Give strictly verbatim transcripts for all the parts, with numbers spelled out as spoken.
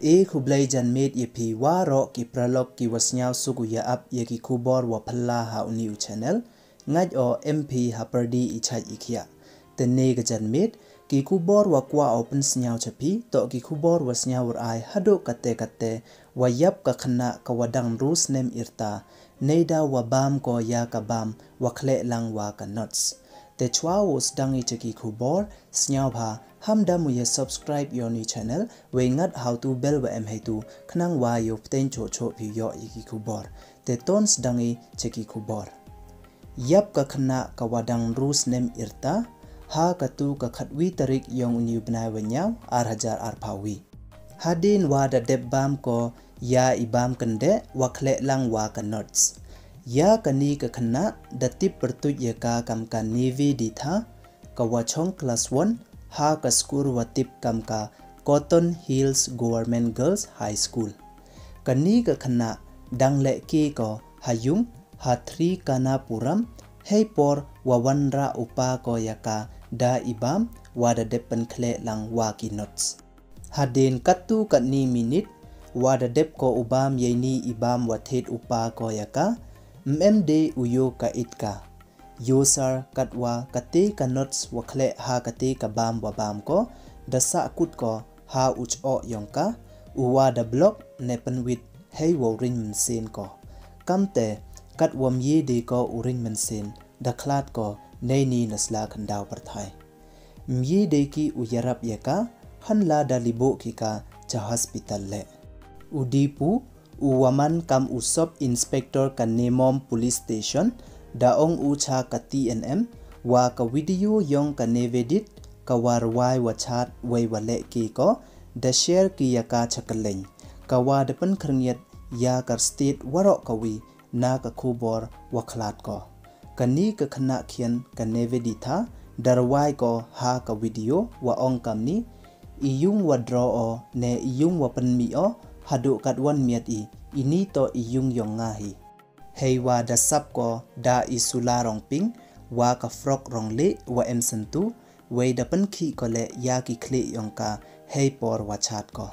E khublei janmiet ya phi waroh ki paralok ki wa sniawsuk u ya ap ya ki khubor wa phylla ha uni u channel. Ngait o em phi ha pyrdi i chait i khiah. Te ne ka janmiet, ki khubor wa kwah o pynsniaw cha phi, toh ki khubor wa sniaw rai haduh katte katte, wa yap ka khynnah ka wa dang ynru snem yrta, neida wa bam ko ya ka bam wa khleh lang wa ka nuts. Te chwa wow sdang i cha ki khubor, sniawbha ham da mu ya subscribe ya uni u channel, wei ngat ha u tu bell wa em heitu, khnang wa yow pteng choh choh phi yoh ya ki khubor. Te ton sdang i cha ki khubor. Yap ka khynnah ka wa dang ynru snem yrta, ha katu ka khatwi tarik yong uni u bnai wa ynñiaw, ar hajar arphaw wi. Hadien wa da dep bam ko ya i bam kyndeh wa khleh lang wa ka nuts. Ya kani ka khynnah da tip pyrtuit ya ka kam ka Niveditha, ka wa chong class one, ha ka skur wa tip kam ka Cotton Hills Government Girls High School. Kani ka khynnah dang leh ke ko ha yung ha Trikanapuram, hei por wa wanrah u pa ko ya ka da i bam wa da dep pynkhleh lang wa ki nuts. Hadien katu katni minit, wa da dep ko u bam ya ini i bam wa thied u pa ko ya ka, ym em de u yoh ka it ka. Yoh sar katwa kate ka nuts wa khleh ha kate ka bam wa bam ko, da sah kut ko ha u choh yong ka, u wa da block ne pynwit hei wow ring mynsiem ko. Kamte, katwa ym ye de ko u ring mynsiem, da khlad ko neini na sla khyndaw pyrthai. Ym ye de ki u yarap ya ka, hanla da liboh ki ka cha hospital leh. U Dipu, u wa man kam u Sub Inspector ka Nemom Police Station, da ong u cha ka T N M, wa ka video yong ka Nivedit, ka wa rwai wa chat wei wa leh ke ko, da share ki ya ka cha kylleiñ, ka wa da pynkhyrngiat ya ka state waroh kawi, na ka khubor wa khlad ko. Kani ka khynnah khian ka Niveditha, da rwai ko ha ka video wa ong kamni, i yung wa draw o, ne i yung wa pynmih o, haduh katwon miat i, ini toh i yung yong nga hi. Hei wa da sap ko da i sula rong pink, wa ka frock rong lieh wa em syntu, wei da pynkhih ko leh ya ki khlieh yong ka hei por wa chat ko.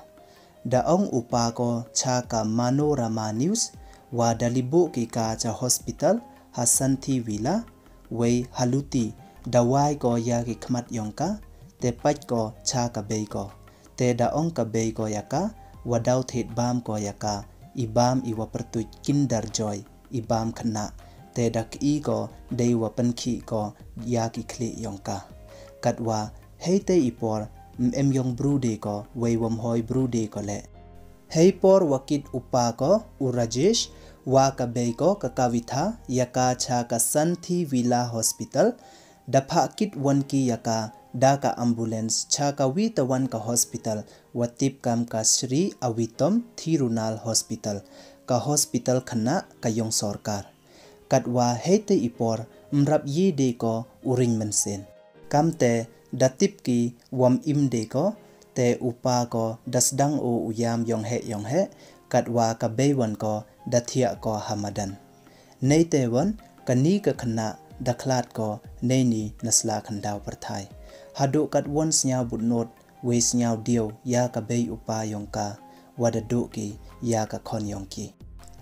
Da ong u pa ko cha ka Manorama News, wa da liboh ki ka cha hospital ha Santhi Villa, wei ha luti da wai ko ya ki khmat yong ka, te pait ko cha ka bei ko. Te da ong ka bei ko ya ka, wa daw thied bam ko ya ka, i bam i wa pyrtuit Kinder Joy, i bam khynnah, te da kyi ko, dei wa pynkhih ko ya ki khlieh yong ka. Katwa, hei te i por, ym em yong bru de ko, wei wa ym hoi bru de ko leh. Hei por wa kit u pa ko, u Rajesh, wa ka bei ko ka Kavitha, ya ka cha ka Santhi Villa Hospital, da phah kit won ki ya ka da ka ambulance cha kawi tawon ka hospital wa tip kam ka Sri Avitom Thirunal Hospital, ka hospital khynnah ka yong sorkar. Katwa hei te i por ym rap ye de ko u ring mynsiem. Kamte da tip ki wa ym im de ko, te u pa ko da sdang o u yam yong heh yong heh, katwa ka bei won ko da thiah ko ha madan. Nei te won, kani ka khynnah da khlad ko neini na sla khyndaw pyrthai. Haduh katwon sniaw bud not, wei sniaw diaw ya ka bei u pa yong ka, wa da duh ki ya ka khon yong ki.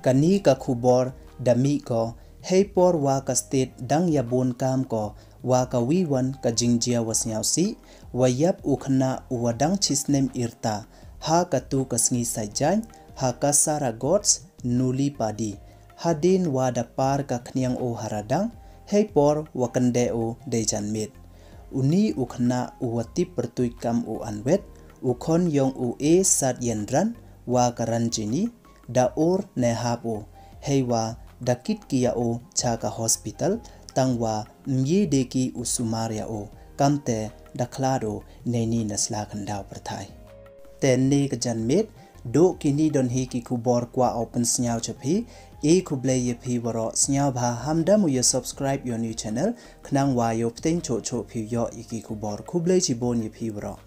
Kani ka khubor da mih ko, hei por wa ka state dang ya bun kam ko, wa kawi won ka jingjia wa sniawsih, wa yap u khynnah u wa dang chi snem yrta, ha katu ka sngi Saitjaiñ, ha Kasaragod, Nulipadi, hadien wa da par ka khñiang o ha radang, hei por wa kyndeh o dei janmiet. Uni u khynnah u wa tip pyrtuit kam u Anwet, u khon yong u A Satyendran, wa ka Ranjini, da ur ne hap o, hei wa da kit ki ya o cha ka hospital, tang wa ym ye de ki u sumar ya o, kamte da khlad o neini na sla khyndaw pyrthai. Te ne ka janmiet, duh kini don hi ki khubor kwah o pynsniaw cha phi. I khublei ya phi waroh, sniawbha ham da mu ya subscribe ya u new channel, khnang wa yow pteng choh choh phi yoh ya ki khubor. Khublei chibun ya phi waroh.